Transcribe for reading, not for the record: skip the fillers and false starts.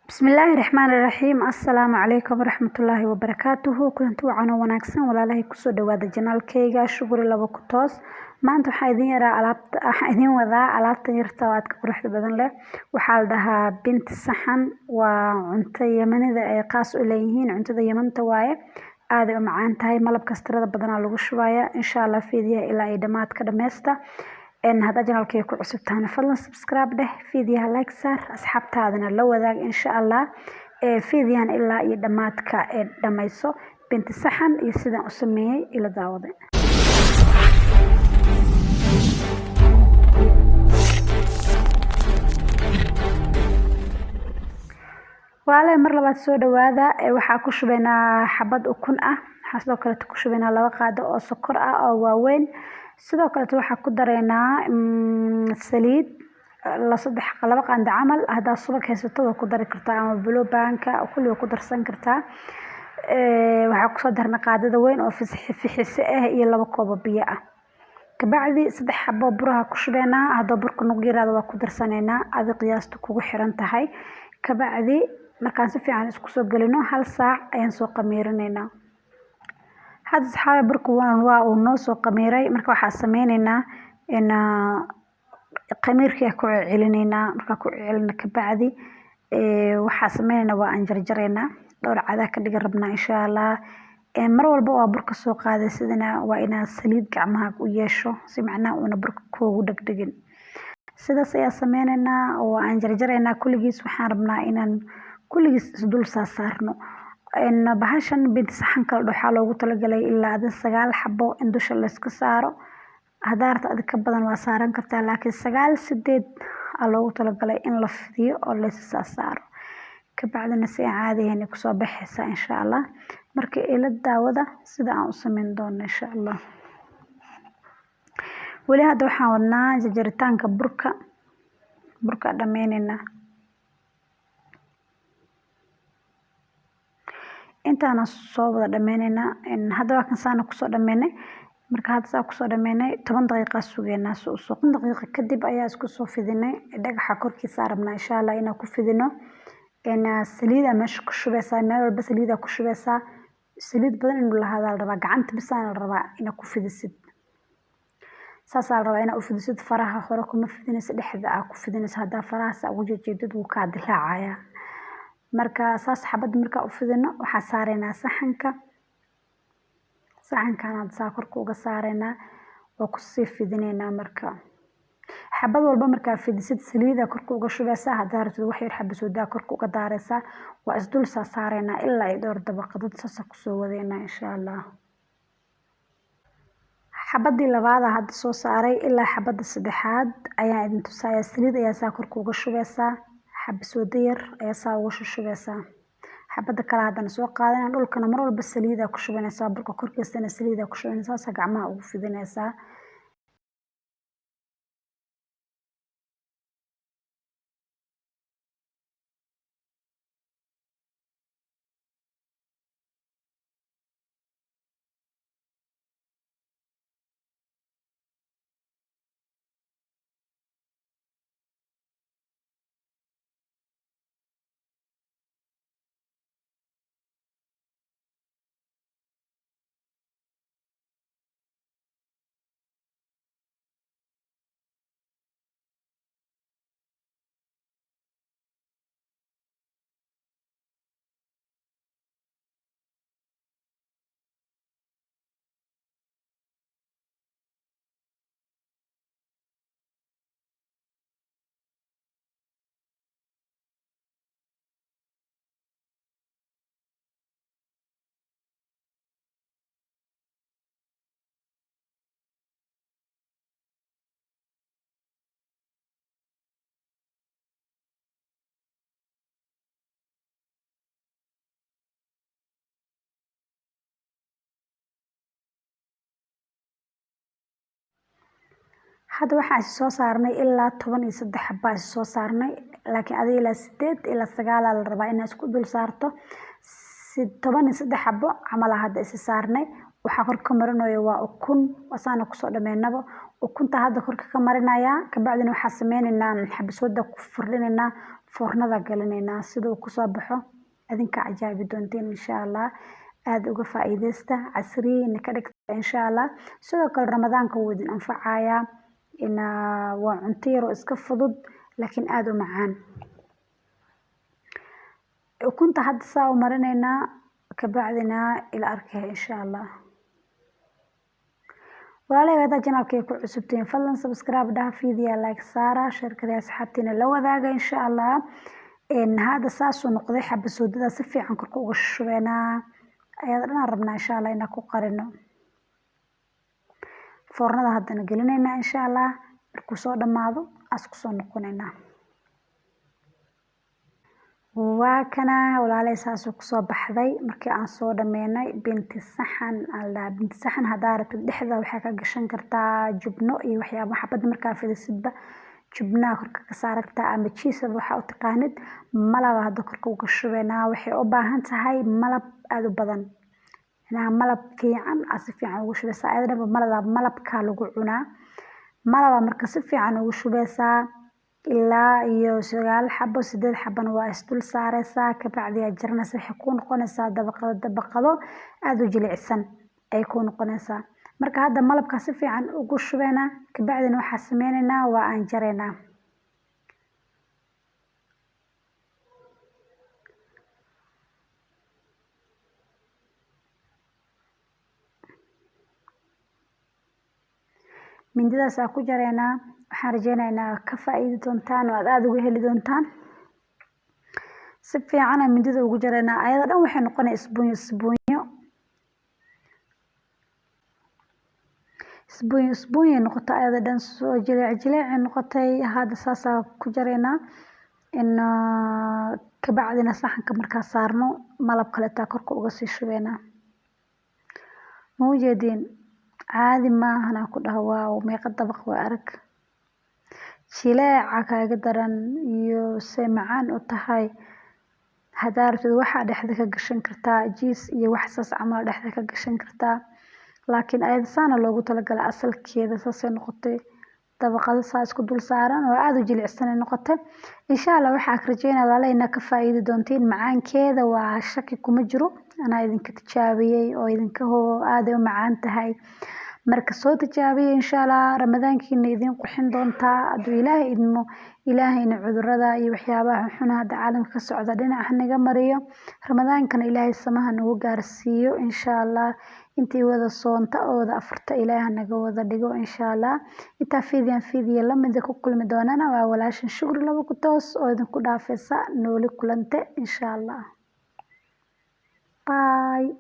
Bismillaahi Raxmaani Raxiim. Assalaamu calaykum waraxmatullaahi wabarakaatuhu. Kulanti wacan oo wanaagsan, walaalahay, kusoo dhawaada channelkayga Shukri Labo Ku Toos. Maanta waxaa idin yaraa alaabta, waxaan idin wadaa alaabtan yarta oo aadka quruxda badan leh. Waxaa la dhahaa binti saxan. Waa cunto Yemenida ay qaas u leeyihiin, cuntada Yemanta waaye. Aad ay u macaan tahay. Malabka tirada badanaa lagu shubayaa. Insha Allah fiidiyaha ilaa ay dhammaad ka dhammaysta. Haddaa channelkayga ku cusub tahana, fadlan subscribe dheh, fiidiyaha like saar, asxaabtaadana la wadaag. Insha Allah fiidiyahan ilaa iyo dhammaadka ee dhammayso. Binti saxan iyo sidaan u sameeyey ila daawada. Walaalahay, mar labaad soo dhawaada. Waxaa ku shubaynaa xabad ukun ah. Waxaa sidoo kaleeto ku shubaynaa 2 qaado oo sokor ah oo waaweyn. Sidoo kaleeto waxaa ku dareynaa saliid la saddex 2 qaando camal. Haddaa subag haysato waa ku dari kartaa, ama Blue Bandka, kulli waa ku darsan kartaa. Waxaa kusoo darnay qaadada weyn oo fixise ah iyo 2 koob oo biyo ah. Kabacdi saddex xabo buraha ku shubaynaa. Hadduu burka nagu yaraado waa ku darsanaynaa, adi qiyaasta kugu xiran tahay. Kabacdi markaan si fiican isku soo gelino, hal saac ayaan soo qamiirinaynaa. Hadda saxaabe, burka waa uu noo soo qamiiray. Marka waxaa sameynaynaa in qamiirkii ku celinaynaa. Markaa ku celina kabacdi waxaa sameynaynaa waa aan jarjaraynaa, dhowr cadaa ka dhigi rabnaa, insha Allah. Mar walba waa burka soo qaaday sidana waa inaad saliid gacmaha u yeesho, si macnaha uuna burka kuugu dhegdhegin. Sidaas ayaa sameynaynaa oo aan jarjaraynaa kulligiis. Waxaan rabnaa inaan kulligiis isdul saarno. Bahashan binti saxanka la waxaa loogu talagalay ilaa adin 9 xabo in dusha layska saaro. Haddaa rabto adig ka badan waa saaran kartaa, laakiin 9, 8 aa loogu talagalay in la fidiyo oo laysa saaro. Kabacdina si aan caadi ahayn kusoo baxaysaa, insha Allah. Marka ila daawada sida aan u sameyn doono, insha Allah. Weli hadda waxaan wadnaa jarjaritaanka burka. Burka dhameyneynaa. Intaana soo wada dhameyneynaa. Hadda waa kan saana kusoo dhameynay. Marka hadda saa kusoo dhameynay, 10 daqiiqa sugeynaa si uu 10 daqiiqo kadib ayaa isku soo fidinay. Dhagaxa korkiisa rabnaa, insha Allah, inaan ku fidino. Saliida meesha ku shubeysaa, meel walba saliida ku shubeysaa. Saliid badan inuu lahaadaa la rabaa. Gacanta bisaan la rabaa inaad ku fidisid. Saasaa la rabaa inaad u fidisid. Faraha hore kuma fidinaysa, dhexda aa ku fidinaysa. Haddaa faraha saa ugu jejeedid, wuu kaa dilaacayaa. Marka saas xabad markaa u fidino, waxaa saareynaa saxanka. Saxankan saa korka uga saareynaa, waa kusii fidineynaa. Marka xabad walba markaa fidisid, saliida korka uga shubeysaa. Haddaa rabtid wax yar xabasoodaa korka uga daareysaa. Waa isdul saa saareynaa ilaa iyo dhowr dabaqadood. Saasa kusoo wadeynaa, insha Allah. Xabadii labaada hadda soo saaray, ilaa xabadda saddexaad ayaan idin tusayaa. Saliid ayaa saa korka uga shubeysaa, xabasoodo yar ayaa saa uga shushubeysaa. Xabadda kale haddana soo qaadana. Dhulkana mar walba saliidaa ku shubanaysaa, burka korkiisana saliidaa ku shubanaysaa, saasaa gacmaha ugu fidinaysaa. Hadda waxaan is soo saarnay ilaa 13 xabaa is soo saarnay, laakiin adiga ilaa 8 ilaa 9 la rabaa inaad isku dul saarto. Si 13 xabo camal hadda is saarnay. Waxaa korka ka marinayo waa ukun. Wasaana kusoo dhameynaba. Ukunta hadda korka ka marinayaa. Kabacdina waxaa sameyneynaa xabasooda ku firdhinaynaa. Foornada gelinaynaa siduu kusoo baxo, adinka cajaabi doonteen insha Allah. Aad uga faa'iidaysta, casriina ka dhigta insha Allah. Sidoo kale Ramadaanka wuu idin anfacayaa. Waa cunto yar oo iska fudud laakiin aad u macaan. Ukunta hadda saa u marinaynaa, kabacdina ila arkaya insha Allah. Walaalahayga, haddaad channelkayga ku cusubtihiin, fadlan subscribe dhaha, video like saara, share kale asxaabtiina la wadaaga insha Allah. Hadda saasuu noqday. Xabad soodada si fiican korka uga shubeynaa, ayada dhan aan rabnaa insha Allah inaan ku qarino. Foornada haddana gelinaynaa insha Allah. Markuu soo dhammaado as kusoo noqonaynaa. Waa kana walaalay, saasuu kusoo baxday markii aan soo dhameynay. Binti saxan alla, binti saxan haddaa rabtid dhexda waxaa ka gashan kartaa jubno iyo waxyaabo. Xabadda markaa fidisidba jubnaha korka ka saaran kartaa ama cheese waxaa u taqaanid. Malaba hadda korka uga shubeynaa. Waxay u baahan tahay malab aada u badan, macnaha malab fiican aa si fiican ugu shubeysaa. Ayada dhanba malada malabkaa lagu cunaa. Malaba marka si fiican ugu shubeysaa ilaa iyo 9 xabo, 8 xabona waa isdul saareysaa. Kabacdi aad jaranaysaa, waxay kuu noqonaysaa dabaqado dabaqado aada u jilicsan ay kuu noqonaysaa. Marka hadda malabkaa si fiican ugu shubeynaa, kabacdina waxaa sameyneynaa waa aan jareynaa. Mindidaas aa ku jareynaa. Waxaan rajeynayaa inaad ka faa'iidi doontaan oo aad aada uga heli doontaan. Si fiican aan mindida ugu jareynaa. Ayada dhan waxay noqonaysaa isbuunyo isbuunyo, isbuunyo isbuunyay noqotay. Ayada dhan soo jileec jileecay noqotay. Hadda saasaa ku jareynaa. In kabacdina saxanka markaa saarno, malab kaleetaa korka uga sii shubeynaa. Ma ujeediin? Caadi maahan aan ku dhaho. Waaw, meeqa dabaq waa! Arag jileeca kaaga daran iyo say macaan u tahay. Haddaa rabtid waxaa dhexda ka gashan kartaa cheese iyo wax saas camal dhexda ka gashan kartaa, laakiin ayada saana loogu talagalay. Asalkeeda saasay noqotay, dabaqado saa isku dul saaran oo aada u jilicsan ay noqotay insha Allah. Waxaa rajeynaya walaalahay inaad ka faa'iidi doontiin. Macaankeeda waa shaki kuma jiro, anaa idinka tijaabiyey oo idinka hubo aaday u macaan tahay. Marka soo tijaabiyey insha Allah, Ramadaankiina idin qurxin doontaa hadduu Ilaahay idmo. Ilaahayna cudurada iyo waxyaabaha xun hadda caalamka ka socda dhinaca naga mariyo. Ramadaankana Ilaahay samaha nagu gaarsiiyo insha Allah. Intii wada soonta oo wada afurta Ilaahay ha naga wada dhigo insha Allah. Intaa fiidiyan fiidiya lamida ku kulmi doonana, waa walaashan Shukri laba ku toos oo idinku dhaafaysa. Nooli kulante insha Allah. Bye.